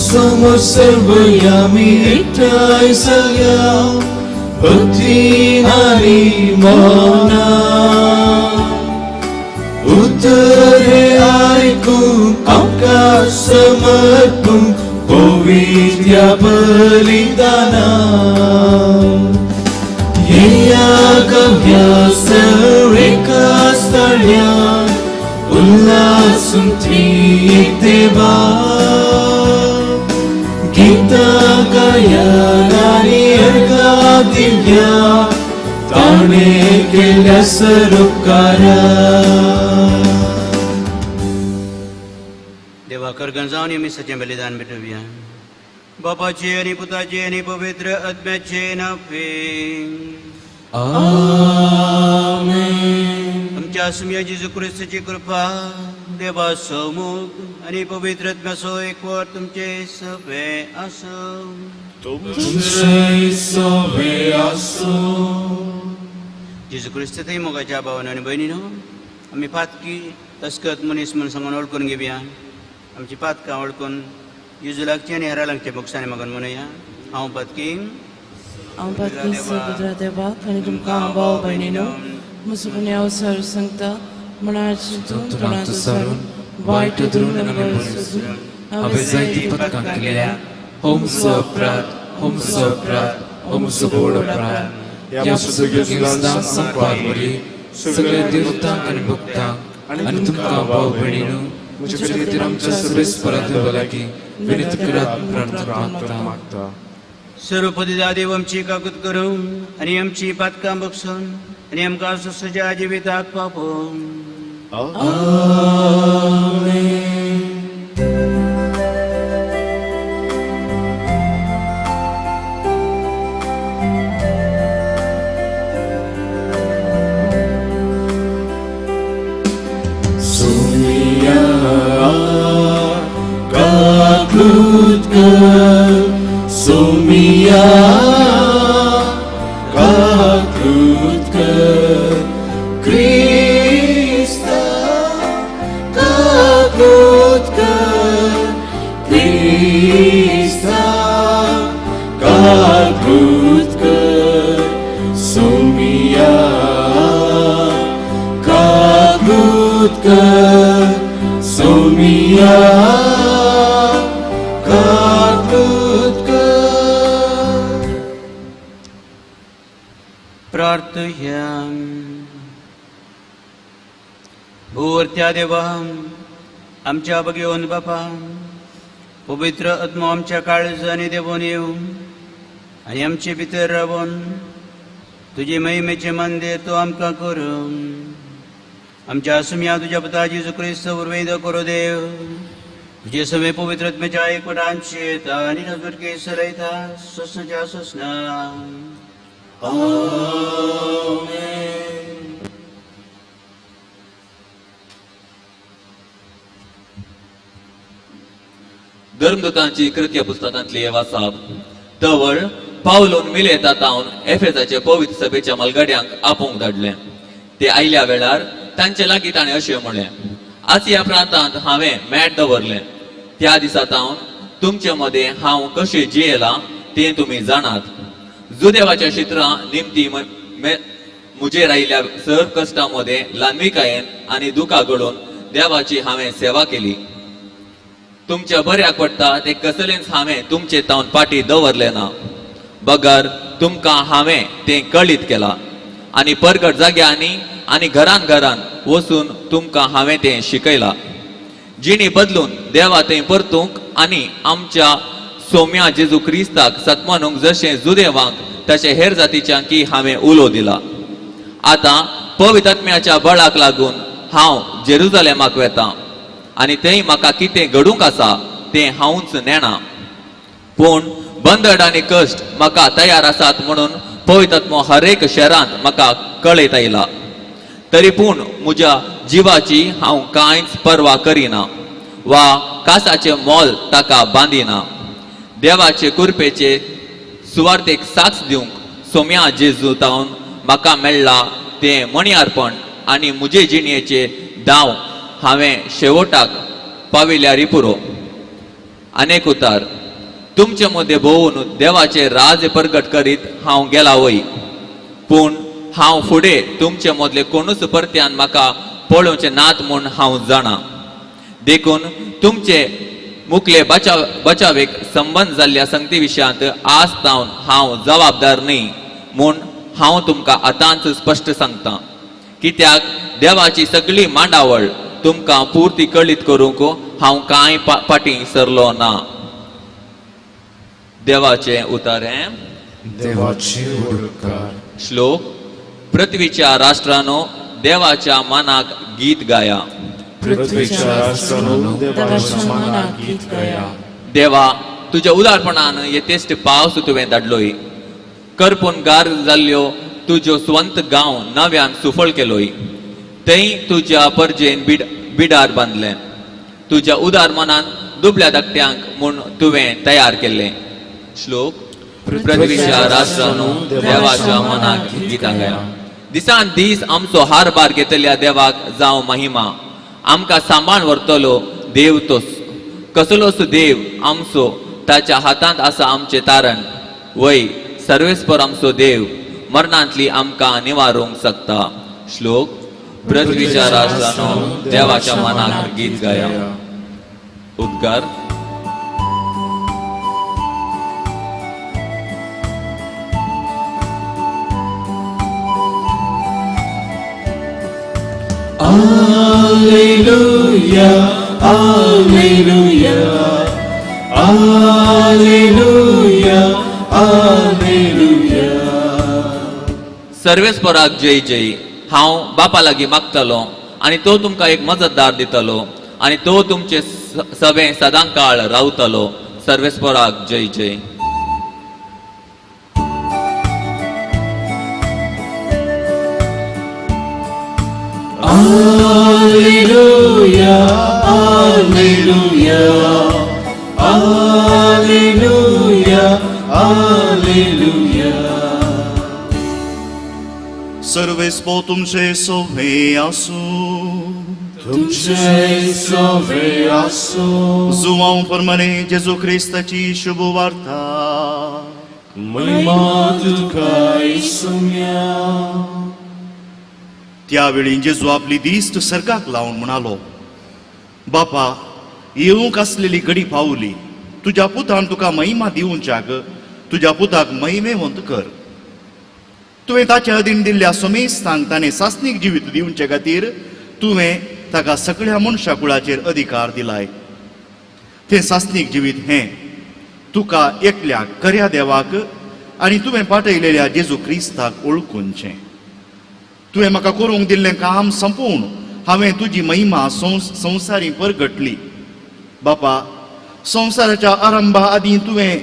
समोर सर्वया आमी एकठांय जाल्या भक्तीन आनी मना उतर हे आयकूंक आमकां समर्पूंक पवित्र बलिदाना येया गव्या सर एका स्थळ्या उल्हासून त्रिएक देवा गीता गायन आनी अर्घां दिवया ताणें केल्ल्या सरोपकारा. देवा करगण जावन हे मिसाचें बलिदान भेटोवया. बापाचे आनी पुताचे आनी पवित्र आत्म्याचे नांवे. आमच्या सुम्या जेजू क्रिस्ताची कृपा, देवाचो मोग आनी पवित्र आत्म्याचो एकवट तुमचे सगळे आसूं. तुमचे सवे आसूं. जेजू क्रिस्त थंय मोगाच्या भावान आनी भयणीनो, आमी पातकी तस्कत मनीस म्हूण सांगून वळखून घेवया. आमची पातकां वळखून जेजू लागची आनी हेरां लागचे बोगसांनी मागून म्हणुया, हांव पातकी. हांव पातकी सपुत्रा देवाक आनी तुमकां हांव भाव भयणीनो म्हजो गुन्यांव सारू सांगता म्हण चिंतून तोंडांत सारून वायट धरून आनी बरें सोदून हांवें जायती पथकां केल्या. हो म्हजो अपराध, हो म्हजो अपराध, हो म्हजो व्हड अपराध. ह्या सगळ्या संपाद वरी सगळ्या देवतांक आनी भक्तांक आनी तुमकां भाव भयणीनो म्हजे खातीर आमच्या सर्वेस्परा देवा लागीं विनंती करात प्रार्थना मागता. सर्वपदिदा देव आमची काकूत करूं आनी आमची पातकां बगसून आनी आमकां सुसज्या जिविताक पावोवं. सोमिया काकूत कर, सोमिया काकूत कर, क्रिस्ता काकूत कर, क्रिस्ता काकूत कर, सोमिया काकूत कर, सोमिया काकूत कर. प्रार्थया. भूवरत्या देवा, आमच्या बगेवन बापा, पवित्र आत्मो आमच्या काळजांनी देवून येवं आनी आमचे भितर रावून तुजे महिमेचें मंदीर तूं आमकां करूं. आमच्या सुम्या तुज्या पुता जेजू क्रिस्त वरवीं करो देव, तुजे सवे पवित्र आत्म्याच्या एकवटान शेत आनी नजरके सरयता सोसच्या सोसना. धर्मदूतांची कृत्य पुस्तकांतली हे वासाप. तवळ पावलोन मिलेता तावन एफेजाचे पवित्र सभेच्या मलगड्यांक आपोवंक धाडलें. ते आयल्या वेळार तांचे लागीं ताणें अशें म्हणलें, आसिया प्रांतांत हांवें मॅट दवरलें. त्या दिसा तावन तुमचे मदें हांव कशें जियेलां तें तुमी जाणात. जुदेवाच्या क्षेत्रां निमती म्हजेर आयिल्ल्या सर कश्टां मदें ल्हानविकायेन आनी दुकां घडोवन देवाची हांवें सेवा केली. तुमच्या बऱ्याक पडटा ते कसलेंच हांवें तुमचे तावन फाटीं दवरलें ना, बगर तुमकां हांवें तें कळीत केलां आनी परगट जाग्यांनी आनी घरान घरान वचून तुमकां हांवें तें शिकयलां. जिणी बदलून देवा थंय परतूंक आनी आमच्या सोम्या जेजू क्रिस्ताक सत्मानूंक जशें जुदेवांक तशें हेर जातीच्यांकी हांवें उलो दिला. आतां पवित्र आत्म्याच्या बळाक लागून हांव जेरुजलेमाक वेतां आनी थंय म्हाका कितें घडूंक आसा तें हांवूच नेणा. पूण बंदड आनी कश्ट म्हाका तयार आसात म्हणून पवित्र आत्मो हर एक शहरांत म्हाका कळयत आयला. तरी पूण म्हज्या जिवाची हांव कांयच पर्वा करिना वा कासाचें मोल ताका बांदिना. देवाचे कुरपेचे सुवार्थेक साक्ष दिवंक सोम्या जेजू तावन म्हाका मेळ्ळा तें मणयार्पण आनी म्हजे जिणयेचे दाव हांवें शेवटाक पाविल्यारी पुरो. आनेक उतार. तुमचे मदें भोंवून देवाचे राज परगट करीत हांव गेला वय. पूण हांव फुडें तुमचे मदले कोणूच परत्यान म्हाका पळोवचें नात म्हूण हांव जाणा. देखून तुमचे मुखले बचावेक संबंद जाल्ल्या संगती विशयांत आज तावन हांव जबाबदार न्ही म्हूण हांव तुमकां आतांच स्पश्ट सांगता. कित्याक देवाची सगळी मांडावळ तुमकां पुर्ती कळीत करूंक हांव कांय फाटीं सरलो ना. देवाचें उतर हें. देवाचे उपकार. श्लोक. पृथ्वीच्या राष्ट्रानो देवाच्या मानाक गीत गाया. पृथ्वीच्या राष्ट्रानो देवाच्या मानाक गीत गाया. देवा, तुज्या उदारपणान येतेश्ट पावस तुवें धाडलोय. करपून गार जाल्ल्यो तुज्यो स्वंत गांव नव्यान सुफळ केलोय. थंय तुज्या परजेन बिडार बांदलें. तुज्या उदार मनान दुबल्या धाकट्यांक म्हूण तुवें तयार केल्लें. श्लोक. पृथ्वीच्या राष्ट्रानो देवाच्या मनाक गितां गाया. दिसान दीस आमचो हारभार घेतल्या देवाक जावं महिमा. आमकां सांबाळ व्हरतलो देव तोच. कसलोच देव आमचो ताच्या हातांत आसा आमचें तारण. वय सर्वेस्पर आमचो देव मरणांतली आमकां निवारूंक शकता. श्लोक. पृथ्वीच्या राष्ट्रानो देवाच्या मनाक गीत गाया. उद्गार. Alleluia, Alleluia, Alleluia, Alleluia. सर्वेस्पराक जय जय. हांव बापा लागीं मागतलो आनी तो तुमकां एक मजतदार दितलो आनी तो तुमचे सवें सदां काळ रावतलो. सर्वेस्पराक जय जय. Alleluia, Alleluia, Alleluia, Alleluia. सर्वेस्पो तुमचे सोवे आसूं. तुमचे सवे आसूं. जुवांव प्रमाणे जेजू क्रिस्ताची शुभ वार्ता. महिमा तुका इसुम्या. त्यावेळी जेजू आपली दिश्ट सर्गाक लावन म्हणालो, बापा, येवंक आसलेली घडी पावली. तुज्या पुतान तुका महिमा दिवच्याक तुज्या पुताक महिमेवंत कर. तुवें ताच्या अधीन दिल्ल्या समेस्तांक ताणें सासणीक जिवीत दिवचे खातीर तुवें ताका सगळ्या मनशा कुळाचेर अधिकार दिलाय. तें सासणीक जिवीत हें तुका एकल्या खऱ्या देवाक आनी तुवें पाठयलेल्या जेजू क्रिस्ताक ओळखुनचें. तुवें म्हाका करूंक दिल्लें काम संपोवन हांवें तुजी महिमा संवसारी परगटली. बापा, संवसाराच्या आरंभा आदीं तुवें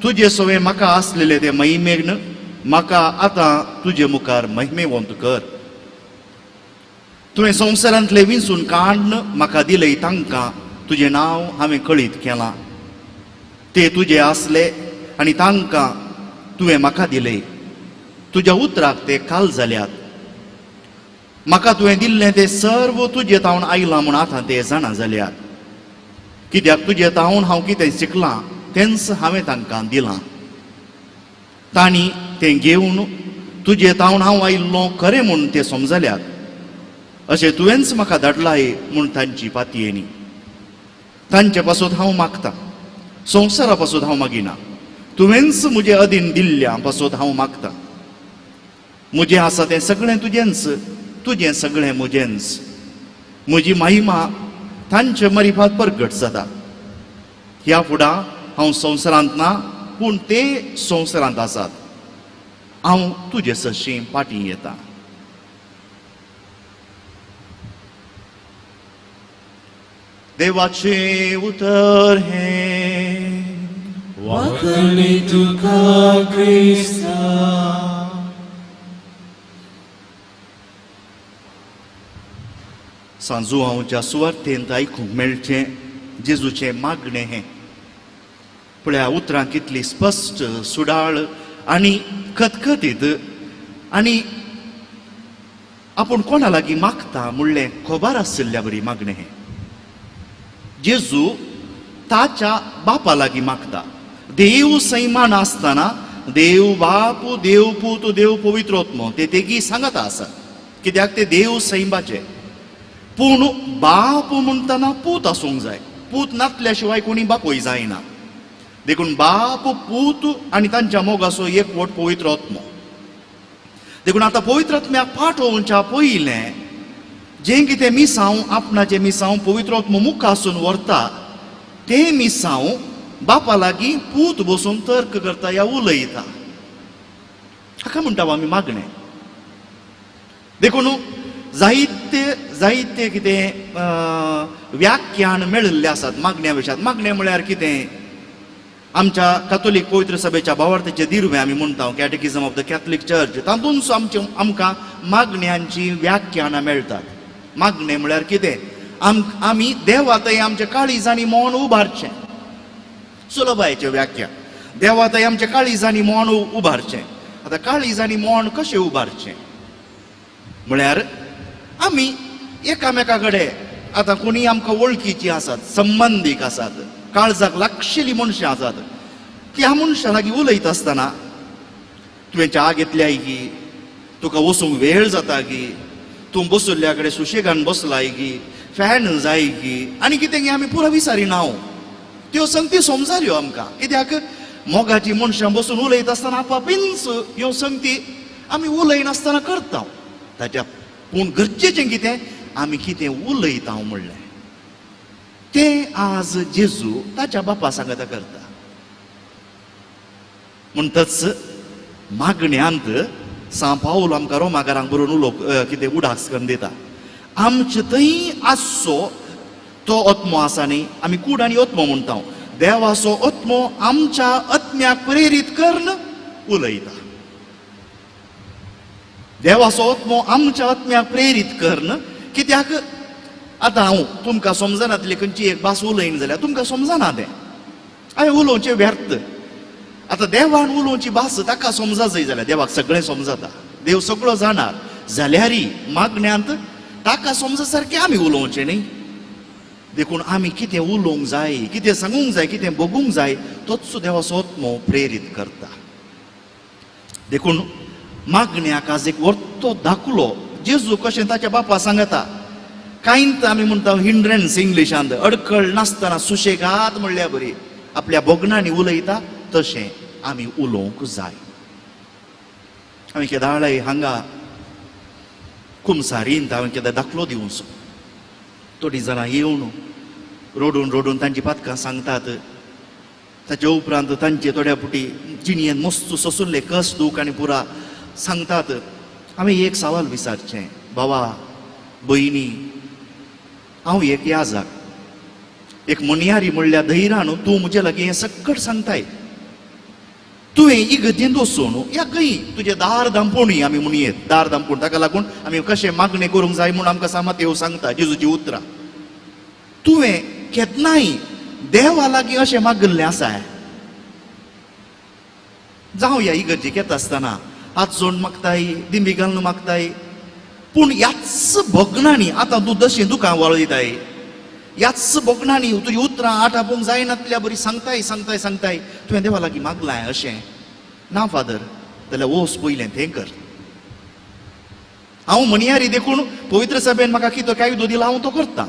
तुजे सवें म्हाका आसलेले ते महिमेन म्हाका आतां तुजे मुखार महिमेवंत कर. तुवें संवसारांतले विंचून काडून म्हाका दिले तांकां तुजें नांव हांवें कळीत केलां. ते तुजे आसले आनी तांकां तुवें म्हाका दिले. तुज्या उतराक ते काल जाल्यात. म्हाका तुवें दिल्लें तें सर्व तुजे तावन आयलां म्हूण आतां ते जाणा जाल्यात. कित्याक तुजे तावन हांव कितें शिकलां तेंच हांवें तांकां दिलां. तांणी तें घेवन तुजे तावन हांव आयिल्लो खरें म्हूण ते समजल्यात. अशें तुवेंच म्हाका धाडलाय म्हूण तांची पातयेनी. तांचे पासत हांव मागता, संवसारा पासत हांव मागिना. तुवेंच म्हजे अधीन दिल्ल्या पासत हांव मागता. म्हजें आसा तें सगळें तुजेंच, तुजें सगळें म्हजेंच. म्हजी महिमा तांचे मरिफात परगट जाता. ह्या फुडां हांव संवसारांत ना, पूण ते संवसारांत आसात. हांव तुजे सरशीं फाटीं येता. देवाचें उतर हें. वाकणी तुका क्रिस्ता. सांजुआंवच्या सुवार्थेंत आयकूंक मेळचें जेजूचें मागणें हें. पळया उतरां कितली स्पश्ट, सुडाळ आनी खतखतीत आनी आपूण कोणा लागीं मागता म्हणलें खबर आशिल्ल्या बरी मागणें हें. जेजू ताच्या बापा लागीं मागता. देव सैमान आसतना देव बाप, देव पूत, देव पवित्र आत्मो ते तेगी सांगत आसात, कित्याक ते देव सैमाचे. पूण बाप म्हणटना पूत आसूंक जाय, पूत नातल्या शिवाय कोणी बापूय जायना. देखून बाप, पूत आनी तांच्या मोगाचो एकवट पवित्र आत्मो. देखून आतां पवित्र आत्म्याक पाठोवच्या पयलें जें कितें मिसांव आपणाचें मिसांव पवित्र आत्मो मुखासून व्हरता तें मिसांव बापा लागीं पूत बसून तर्क करता या उलयता. हाका म्हणटा आमी मागणें. देखून जायते जायते कितें व्याख्यान मेळिल्ले आसात मागण्या विशयात. मागणें म्हळ्यार कितें? आमच्या कातोलीक पवित्र सभेच्या भावार्थेचे दिर्वे आमी म्हणटा, Catechism of the Catholic Church, तातूंत आमचे आमकां मागण्यांची व्याख्यानां मेळटात. मागणें म्हळ्यार कितें? आमी देवा थंय आमचें काळीज आनी मन उबारचें. सुलभायेचें व्याख्या, देवा थंय आमचें काळीज आनी मन उबारचें. आतां काळीज आनी मन कशें उबारचें म्हळ्यार आमी एकामेका कडेन आतां कोणी आमकां वळखीचीं आसात, संबंदीक आसात, काळजाक लागशिल्लीं मनशां आसात, त्या मनशां लागीं उलयता आसतना तुवें च्या घेतल्याय की, तुका वचूंक वेळ जाता की, तूं बसुल्ल्या कडेन सुशेगान बसलाय की, फॅन जाय की, आनी कितें की आमी पुरो विचारिना. त्यो संगती समजाल्यो आमकां, कित्याक मोगाची मनशां बसून उलयता आसतना आपापींच ह्यो संगती आमी उलयनासतना करता ताच्या. पूण गरजेचें कितें? आमी कितें उलयता म्हणलें तें आज जेजू ताच्या बापा सांगता करता. म्हणटच मागण्यांत सांव पावल आमकां रोमाकारांक बरोवन उलोवप कितें उडास करून दिता. आमचे थंय आसचो तो आत्मो आसा न्ही, आमी कूड आनी आत्मो म्हणटा. देवाचो आत्मो आमच्या आत्म्याक प्रेरीत करून उलयता. देवाचो आत्मो आमच्या आत्म्याक प्रेरीत करून, कित्याक आतां हांव तुमकां समजनातली खंयची एक भास उलयन जाल्यार तुमकां समजना तें, हांवें उलोवचें व्यर्थ. आतां देवान उलोवची भास ताका समजा जाय जाल्यार देवाक सगळें समजता, देव सगळो जाणार, जाल्यारय मागण्यांत ताका समजा सारकें आमी उलोवचें न्ही. देखून आमी कितें उलोवंक जाय, कितें सांगूंक जाय, कितें भोगूंक जाय, तोच देवाचो आत्मो प्रेरीत करता. देखून मागण्याक आज एक व्हडलो दाखलो जेजू कशें ताच्या बापा सांगता. कांयच आमी म्हणटा हिंड्रन्स इंग्लिशांत, अडखळ नासतना सुशेगाद म्हणल्या बरी आपल्या भोगणांनी उलयता तशें आमी उलोवंक जाय. आमी केदाळाय हांगा कुमसारींत हांवें केदां दाखलो दिवचो, थोडीं जाणां येवन रडून रडून तांची पातकां सांगतात. ताच्या उपरांत तांचे थोड्या फुटी जिणयेन मस्त सोंसुल्ले कश्ट दूख आनी पुरा सांगतात. हांवें एक सवाल विचारचें, बाबा भयणी, हांव एक याजाक एक मणयारी म्हणल्यार धैर्यान तूं म्हजे लागीं हें सकट सांगताय. तुवें इगर्जेंत वचून या खंय तुजें दार दांपोणी आमी म्हणयेत, दार दांपोण, ताका लागून आमी कशें मागणें करूंक जाय म्हूण आमकां सामातेव सांगता जेजूची उतरां. तुवें केन्नाय देवा लागीं अशें मागिल्लें आसा? जावं ह्या इगर्जेक येता आसतना हात जोड मागताय, दिंबी घालून मागताय, पूण ह्याच भोगणांनी आतां तूं दशें दुकां वळयताय, ह्याच भोगणांनी तुजी उतरां आटापूंक जायनातल्या बरी सांगताय सांगताय सांगताय, तुवें देवा लागीं मागलां अशें ना फादर, जाल्यार वच पयलें तें कर. हांव मणयारी देखून पवित्र सभेन म्हाका कितें कायदो दिला हांव तो करतां,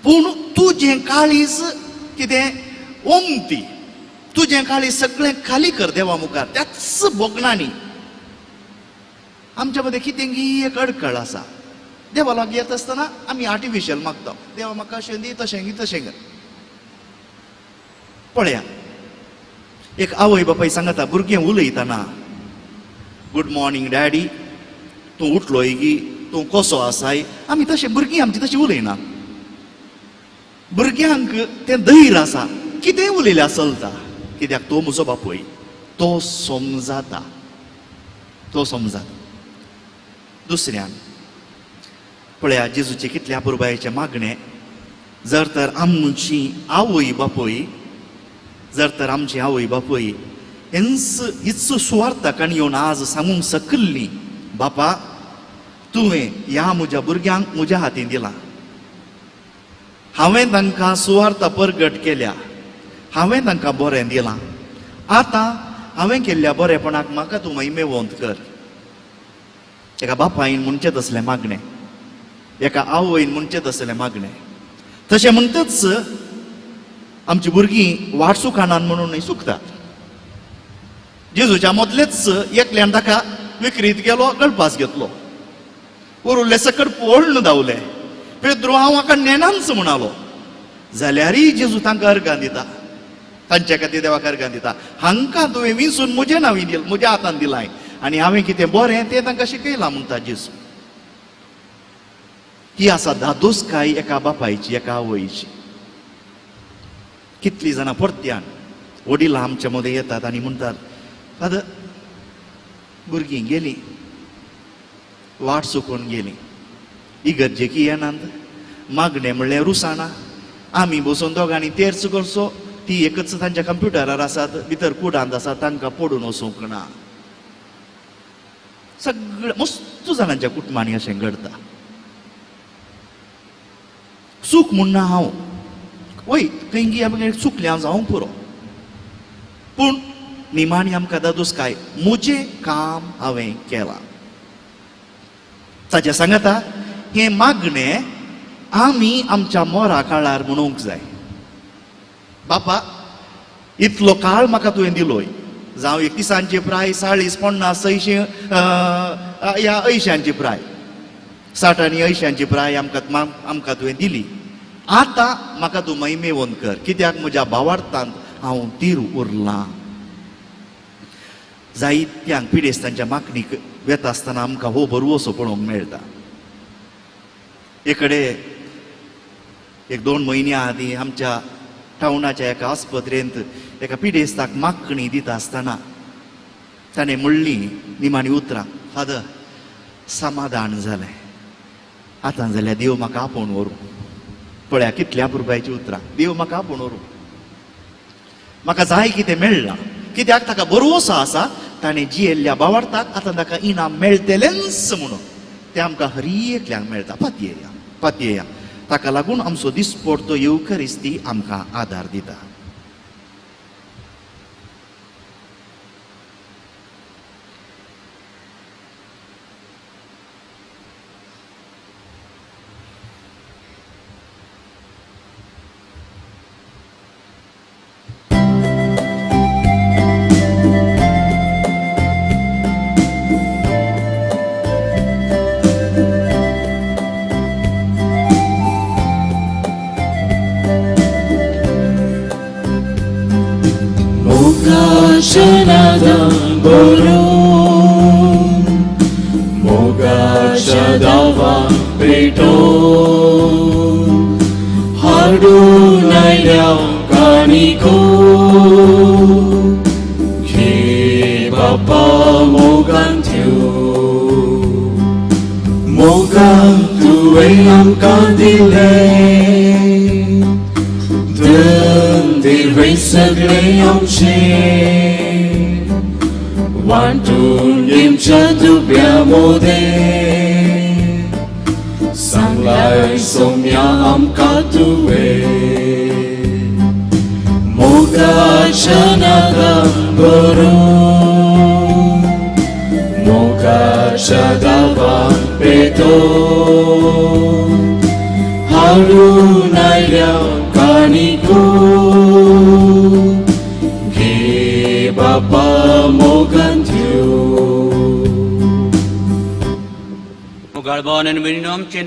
पूण तुजें काळीज कितें ओमती, तुजें काळीज सगळें खाली कर देवा मुखार. त्याच भोगणांनी आमच्या मदें कितें एक अडखळ आसा. देवा लागीं येता आसतना आमी आर्टिफिशियल मागता, देवा म्हाका अशें दी, तशें दी, तशें कर. पळया एक आवय बापाय सांगता भुरगें उलयतना, गुड मॉर्निंग डॅडी, तूं उठलोय गी, तूं कसो आसाय. आमी तशें भुरगीं आमची तशी उलयना. भुरग्यांक तें धैर्य आसा, कितेंय उलयल्यार चलता, कित्याक तो म्हजो बापूय, तो समजाता, तो समजाता. दुसऱ्यान पळया जेजूचे कितल्या अपुरबायेचें मागणें. जर तर आमची आवय बापूय, जर तर आमची आवय बापूय हेंच हीच सुवार्था काणी येवन आज सांगूंक सकल्ली, बापा तुवें ह्या म्हज्या भुरग्यांक म्हज्या हातीन दिलां, हांवें तांकां सुवार्था परगट केल्या, हांवें तांकां बरें दिलां, आतां हांवें केल्ल्या बरेपणाक म्हाका तूं महिमेवंत कर. एका बापायन म्हणचें तसलें मागणें, एका आवयन म्हणचें तसलें मागणें. तशें म्हणटच आमची भुरगीं वाट चुकनात म्हणून चुकतात. जेजूच्या मदलेच एकल्यान ताका विक्रीत केलो, गळपास घेतलो. उरुल्ले सकट पळून धांवले. पेद्रू हांव हाका नेणांच म्हणालो. जाल्यारय जेजू तांकां अर्गां दिता, तांच्या खातीर देवाक अर्गां दिता. हांकां तुवें विंचून म्हज्या नांवी दिल, म्हज्या हातान दिलाय आनी हांवें कितें बरें तें तांकां शिकयलां म्हणटा जेजू. ही आसा धादोसकाय एका बापायची, एका आवयची. कितलीं जाणां परत्यान वडिलां आमच्या मदें येतात आनी म्हणटात, फादर भुरगीं गेलीं, वाट चुकून गेलीं, इगर्जेकी येनात, मागणें म्हणलें रुसाना, आमी बसून दोगांनी तेर्च करचो, ती एकच तांच्या कंप्युटरार आसात, भितर कुडांत आसात, तांकां पडून वचूंक ना. सगळें मस्त जाणांच्या कुटुंबांनी अशें घडता. चूक म्हणना हांव, वय खंयगी आमी चुकल्या जावंक पुरो, पूण निमाणी आमकां दादोसकाय म्हजें काम हांवें केलां. ताच्या सांगाता हें मागणें आमी आमच्या मोरा काळार म्हणूंक जाय. बापा इतलो काळ म्हाका तुवें दिलोय, जावं 31 प्राय, 40, 50, 100 या 80 प्राय, 60 आनी 80 प्राय आमकां आमकां तुवें दिली. आतां म्हाका तूं महिमेवंत कर, कित्याक म्हज्या भावार्थांत हांव तीर उरलां. जायत्यांक पिडेस्तांच्या मागणीक वेता आसतना आमकां हो भरवंसो पळोवंक मेळटा. एकडे 1-2 म्हयन्या आदीं आमच्या टावनाच्या एका आस्पत्रेंत एका पिडेस्ताक मागणी दिता आसतना ताणें म्हणली निमाणी उतरां, फादर समाधान जालें, आतां जाल्यार देव म्हाका आपोवन व्हरूं. पळया कितल्या पुरबायची उतरां, देव म्हाका आपोवन व्हरूं, म्हाका जाय कितें मेळ्ळां. कित्याक ताका भरवंसो आसा ताणें जियेल्ल्या भावार्थाक आतां ताका इनाम मेळटलेंच म्हणून. तें आमकां हरी एकल्यांक मेळटा. पातयेया पातयेया. ताका लागून आमचो दिसपडतो येवकरिस्ती आमकां आदार दिता.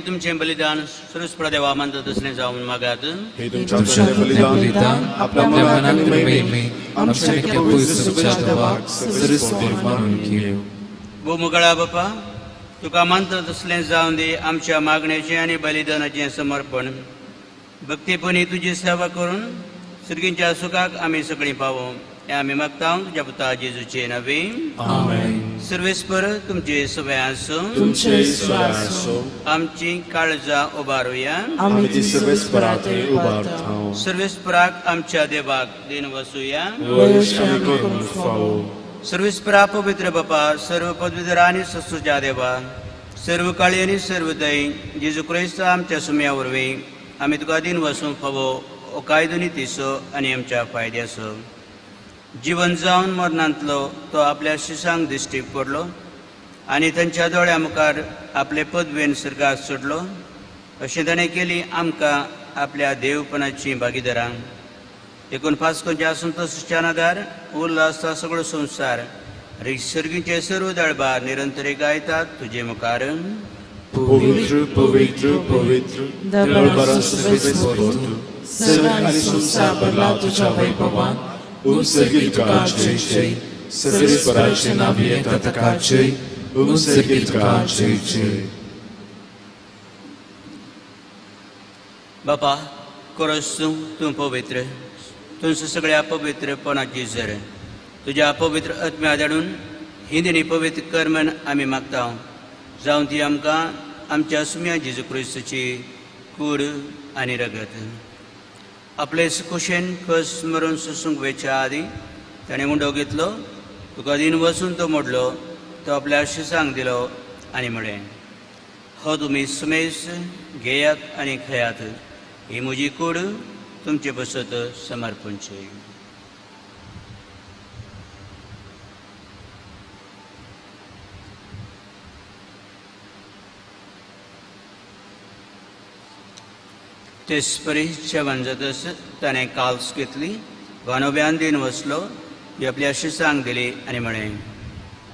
तुमचें बलिदान सुरस्पर देवा मानता तसलें जावन मागात. हे तुमच्या बलिदान आपल्या मनाक आनी महिमेक आमच्या पवित्र देवाक सुरस्पर मानून घेवं. गो मुगळा बापा, तुका मानता तसलें जावन दी आमच्या मागण्याचें आनी बलिदानाचें समर्पण. भक्तीपणी तुजी सेवा करून सुर्गींच्या सुखाक आमी सगळीं पावो हें आमी मागता तुज्या पुता जेजूचे नांवे. आमेन. सर्वेस्पर तुमचे सवय आसूं, तुमचे सवय आसूं. आमची काळजां उबारुया. आमी ती सर्वेस्परा थंय उबारता. सर्वेस्पराक आमच्या देवाक दिन वसुया. सर्वेस्परा पवित्र बापा, सर्व पदवीधर आनी सस्तुच्या देवा, सर्व काळी आनी सर्व दय जेजू क्रिस्त आमच्या सुम्या वरवीं आमी तुका दिन वसूंक फावो हो कायदो नितीचो आनी आमच्या फायद्याचो. जिवन जावन मरणांतलो तो आपल्या शिसांक दिश्टीक पडलो आनी तांच्या दोळ्या मुखार आपले पदवेन सर्गाक सोडलो. अशें ताणें केली आमकां आपल्या देवपणाची भागीदारां. देखून फास्कोच्या संतोषाच्या आदार उरला आसता सगळो संवसार सर्गीचे सर्व दळबार निरंतर गायतात तुजे मुखार. पवित्र पवित्र पवित्र दळबाराचो समेस्त सर्ग आनी संवसार भरला तुज्या वैभवान. उमसर्गी तुका जय जय, सर्वेस्पराचे नांव येता ताका जय, उमसर्गी तुका जय जय. बापा कोरस तूं पवित्र, तुमचं सगळ्या पवित्रपणाची जर तुज्या पवित्र आत्म्या धाडून ही दिणी पवित्र कर म्हण आमी मागता. जावं ती आमकां आमच्या सुम्या जेजू क्रिस्ताची कूड आनी रगत. आपले कुशेन कस मरून सोसूंक वेच्या आदी ताणें उंडो घेतलो, तुका दिन वचून तो मोडलो, तो आपल्या शिसांक दिलो आनी म्हळें, हो तुमी सुमेस घेयात आनी खेयात, ही म्हजी कूड तुमचे बसत समर्पणची. तेच परी जेवण जातच ताणें काल्स घेतली, वानोब्यान दिन वसलो, ती आपल्या शिसांक दिली आनी म्हळें,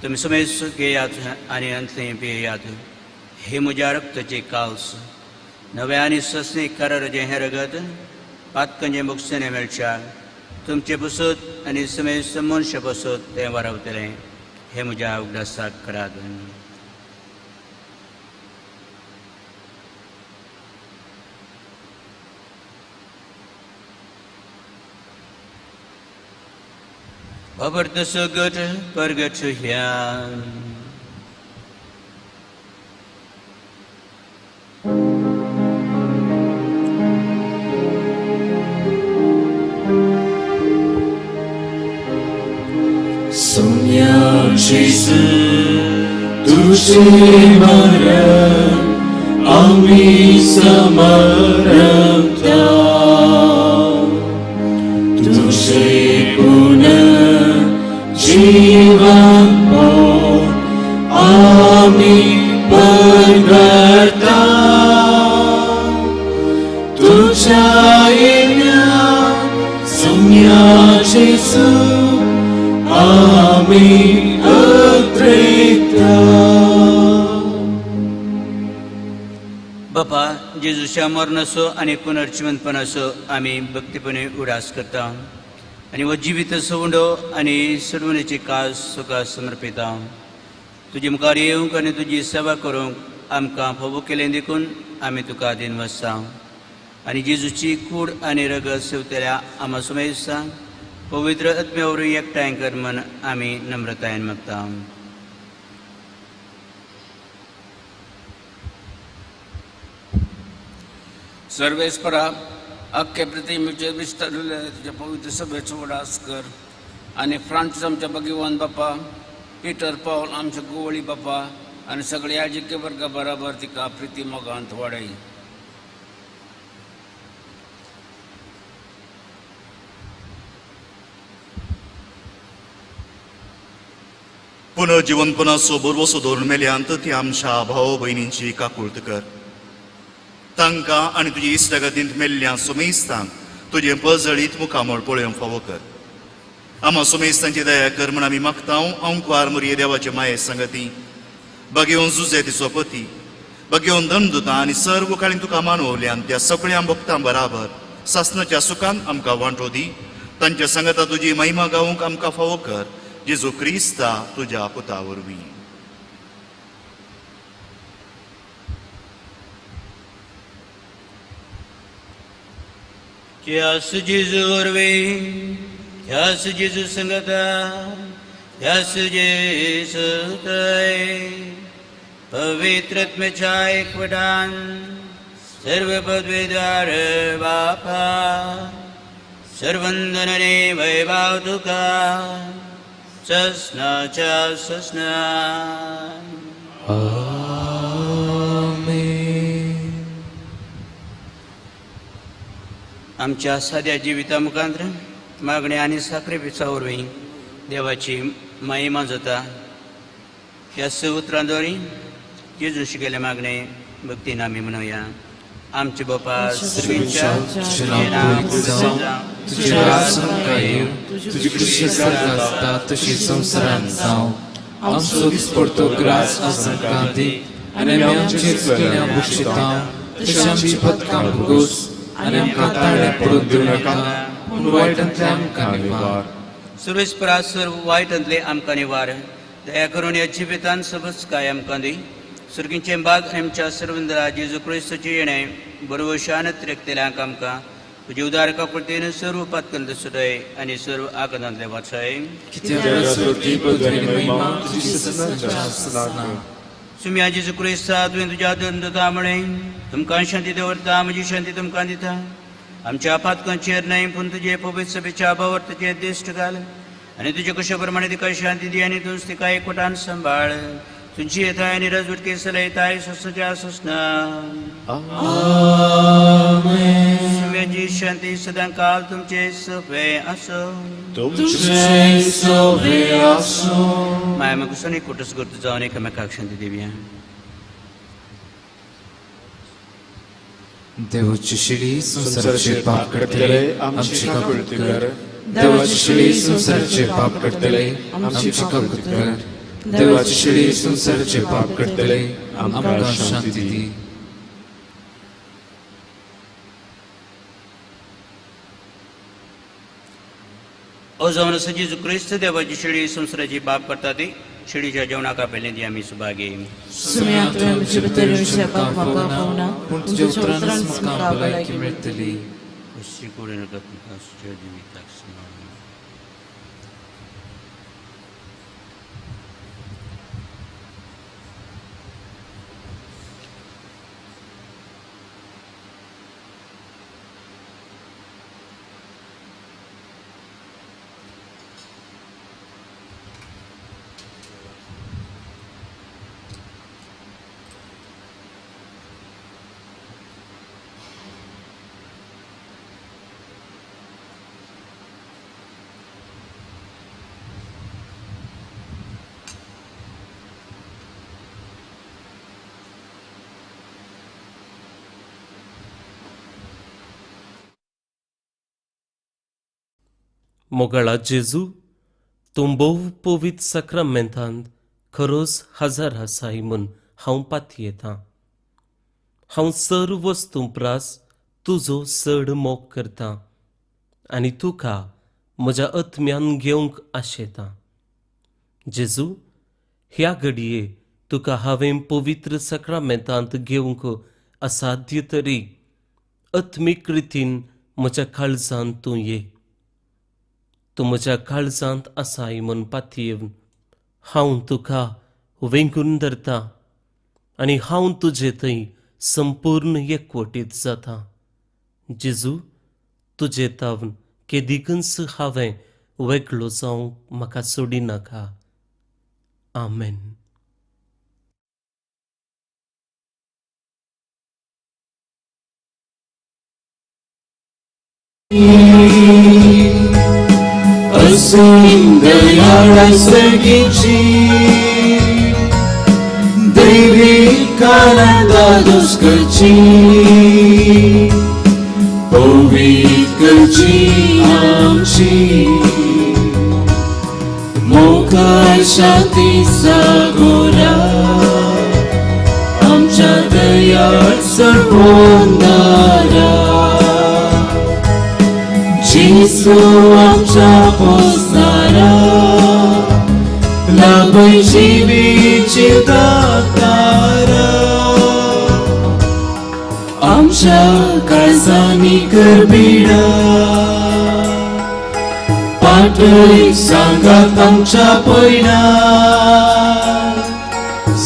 तुमी सुमेस घेयात आनी अंतलें पियेयात, ही म्हज्या रक्ताची काल्स, नव्या आनी ससनी कराराचें हें रगत पातकंजे मुक्षेने मेळच्या तुमचे बसत आनी समेस्त मनशा बसत तें वारावतलें. हें म्हज्या उगडासाक करात. खबर सगट परगट ह्या. सोम्या जेजू तुझे मरण आम्ही समर्पता, तुझे पुनर्जीवन आम्ही परगता, तुझ्या येण्या सोम्या जेजू आम्ही अत्रेता. बापा जेजूच्या मरणाचो आनी पुनर्जिवंतपणाचो आमी भक्तीपणे उडास करता आनी हो जिवीत सवंडो आनी सोडवणेची कास तुका समर्पिता. तुजे मुखार येवंक आनी तुजी सेवा करूंक आमकां फावो केलें देखून आमी तुका दिनवासता. आनी जेजूची कूड आनी रगत सेवतल्या आमा सुमेस्ता पवित्र आत्म्या वरवीं एकठांय कर म्हण आमी नम्रतायेन मागता. सर्वेस्परा अख्खे प्रतिमेचे विस्तारले तुज्या पवित्र सभेचो उडास कर आनी फ्रांसीस आमच्या भगवान बापा, पिटर पावल आमच्या गोवळी बापा आनी सगळे याजकी वर्गा बराबर तिका प्रिती मोगांत वाडय. पुनर्जिवनपणाचो बरवसो धरून मेल्यांत ती आमच्या भाव भयणींची काकुळत कर. तांकां आनी तुजी इश्टागतींत मेल्ल्या सुमेस्तांक तुजें पजळीत मुखामळ पळोवंक फावो कर. आमा सुमेस्तांची दया कर म्हण आमी मागता. अंकवार मुरये देवाचे माये संगती बागेवन जुजे तिचो पती बागेवन दंदुता आनी सर्व काळीन तुका मानवल्यान त्या सगळ्या भक्तां बराबर सासनाच्या सुखान आमकां वांटो दी. तांच्या संगता तुजी महिमा गावंक आमकां फावो कर. जेजू क्रिस्ता तुज्या पुता वरवीं. त्यास जेजू वरवीं, त्यास जेजू संगता, त्यास जेजू थंय पवित्र आत्म्याच्या एकवटान सर्व पदवीदार बापा सर्वंदनने वैभाव तुका ससनाच्या ससना. आमेन. आमच्या साद्या जिविता मुखांतर मागण्या आनी साक्रिफिसा वरवीं देवाची महिमा जाता. ह्या स उतरां द्वारी जेजून शिकयल्ले मागणे भक्तीन आमी म्हणुया. आमचे बापा तुजें नांव पवित्र जावं, तुजें राज आमकां येवं, तुजी कृशी स्वर्गांत आसता तशी संवसारांत जावं. आमचो दिसपडतो ग्रास आज आमकां दी आनी आमी आमचेर चुकलेल्या भोगशिता तशी आमची पदकां भोगोस आनी आमकां ताळें पडून दिवं नाका पूण वायटांतलें आमकां निवार. सुरेशपरा सर्व वायटांतले आमकां निवार. दया करून ह्या जिवितान सबस काय आमकां दी. सुर्गींचें बाग आनी आमच्या सर्वंद्रा जेजू क्रिस्ताचें येणें बरोवशान त्रेकतेल्यांक आमकां तुजे उदार काकुळतेन सर्व पातकंद सुटय आनी सर्व आकांतांतले वाचय. कित्याक स्वर्गी पदवी आनी महिमा तुजी सदांच्या सदां. सुम्या जेजू क्रिस्ता तुवें तुज्या दंदता म्हळें तुमकां शांती दवरता, म्हजी शांती तुमकां दिता. आमच्या पातकांचेर न्हय पूण तुजे पवित्र सभेच्या अभावर तुजें दिश्ट घाल आनी तुजे कशा प्रमाणे तिका शांती दी आनी तूंच तिका एकवटान सांबाळ. तुजी येताय आनी रजवटके सलयताय सोसच्या सोसना. सुम्याची शांती सदां काल तुमचे सवे आसो. तुमचें सवे आसूं. माया मकुसांनी कुटस करत जावन एकामेकाक शांती दिवया. देवाची शिडी संवसाराचे पाप करतले आमची काकुळती कर. देवाची शिडी संवसाराचे पाप करतले आमची काकुळती कर. देवाची शिडी संवसाराचे पाप करतले आमकां शांती दी. ओ जावन आसा जेजू क्रिस्त देवाची शिडी संवसाराची पाप करता ती शिडीच्या जेवणाक आपयलें ती आमी सुभागी. सुम्या तुवें म्हजे भितर येवचें पाप म्हाका फावना, पूण तुज्या उतरानच म्हाका भलायकी मेळटली. खुशी करून तुमकां जिविताक सांबाळून. मोगाळा जेजू, तूं भोव पवित्र साक्रामेंतांत खरोच हजर आसाय म्हूण हांव पातयेतां. हांव सर्व वस्तूं प्रास तुजो चड मोग करतां आनी तुका म्हज्या आत्म्यान घेवंक आशेतां. जेजू, ह्या घडये तुका हांवें पवित्र साक्रामेंतांत घेवंक असाध्य तरी आत्मीक रितीन म्हज्या काळजांत तूं ये. तूं म्हज्या काळजांत आसाय म्हूण पातयेवन हांव तुका वेंगून धरतां आनी हांव तुजे थंय संपूर्ण एकवटीत जाता. जेजू, तुजे तावन केदीकच हांवें वेगळो जावंक म्हाका सोडिनाका. आमेन. असीम दयाळ सगीची देवी कानंदा दुष्कची पवित्र करची आमची मोकळ शांती सागोरा आमच्या दयाळ सर्वोंदारा. जेजू आमच्या पोसणारा लाभय जिवीची दातारा आमच्या काळजांनी करबिडा पाटय सांगात आमच्या पयणा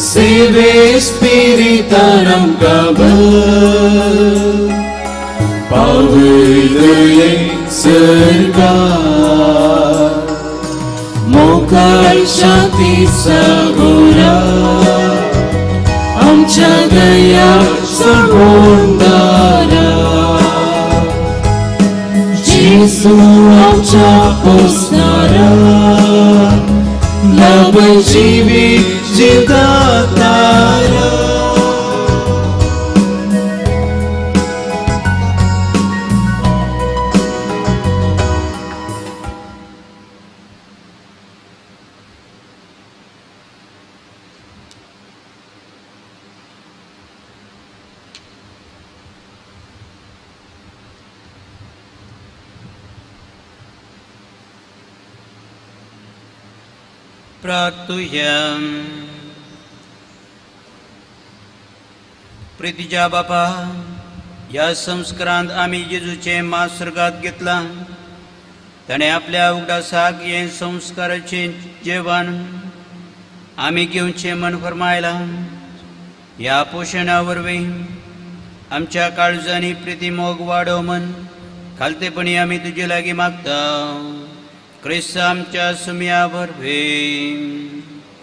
सेवे स्पिरितान आमकां बल पावय दये सरकार मोकळ शांती सागोरा आमच्या दया सर्वोंदारा. जेजू जेजू आमच्या पोसणारा लाभय जिवीत जिवदातारा. प्रार्थुया. प्रितीच्या बापा, ह्या संस्कारांत आमी जेजूचें मास सर्गात घेतलां. ताणें आपल्या उगडासाक हें संस्काराचें जेवण आमी घेवचें म्हण फर्मायलां. ह्या पोशणा वरवीं आमच्या काळजांनी प्रिती मोग वाडोव म्हण खालतेपणी आमी तुजे लागीं मागता. क्रिस्त आमच्या सुम्या वरवीं.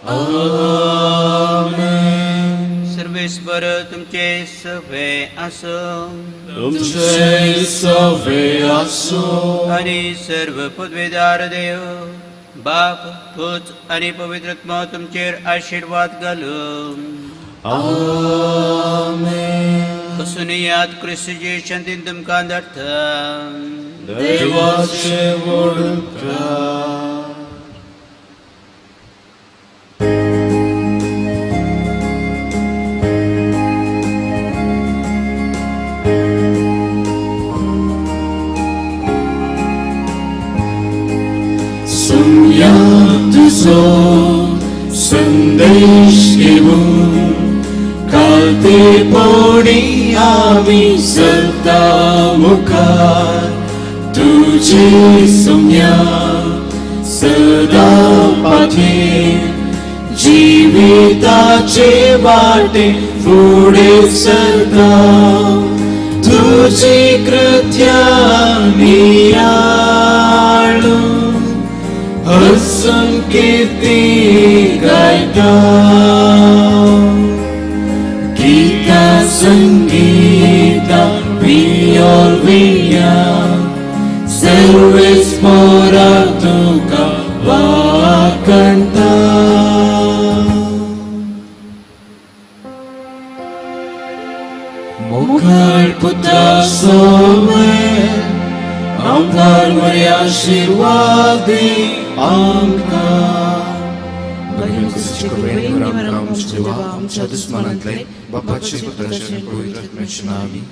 आमेन. सर्वेस्पर तुमचे सवे आसूं. तुमचे सवे आसूं. आनी सर्व पदवेदार देव बाप पूत आनी पवित्र आत्मो तुमचेर आशिर्वाद घालूं. आमेन. वसुनियात क्रिस्तजी शांतीन तुमकां धाडटा. देवाचे व्हड उपकार. सुम्या तुजो संदेश घेवन कालतेपणी आमी चलता मुखार. तुझे सुम्या सदा पाठे जिविताचे वाटे फुडें सरता. तुजी कृत्या नियाळून हसून कीर्ती गायता. गीता संगीता वियोर सर्वेस्पोरा तुका वाकणता. मुखार पुता सोमे आमकार मरे आशिर्वादी आमकां. आमच्या दुस्मानांतले बापाचे पुत्राचे पवित्र आत्म्याच्या नांवान आमेन.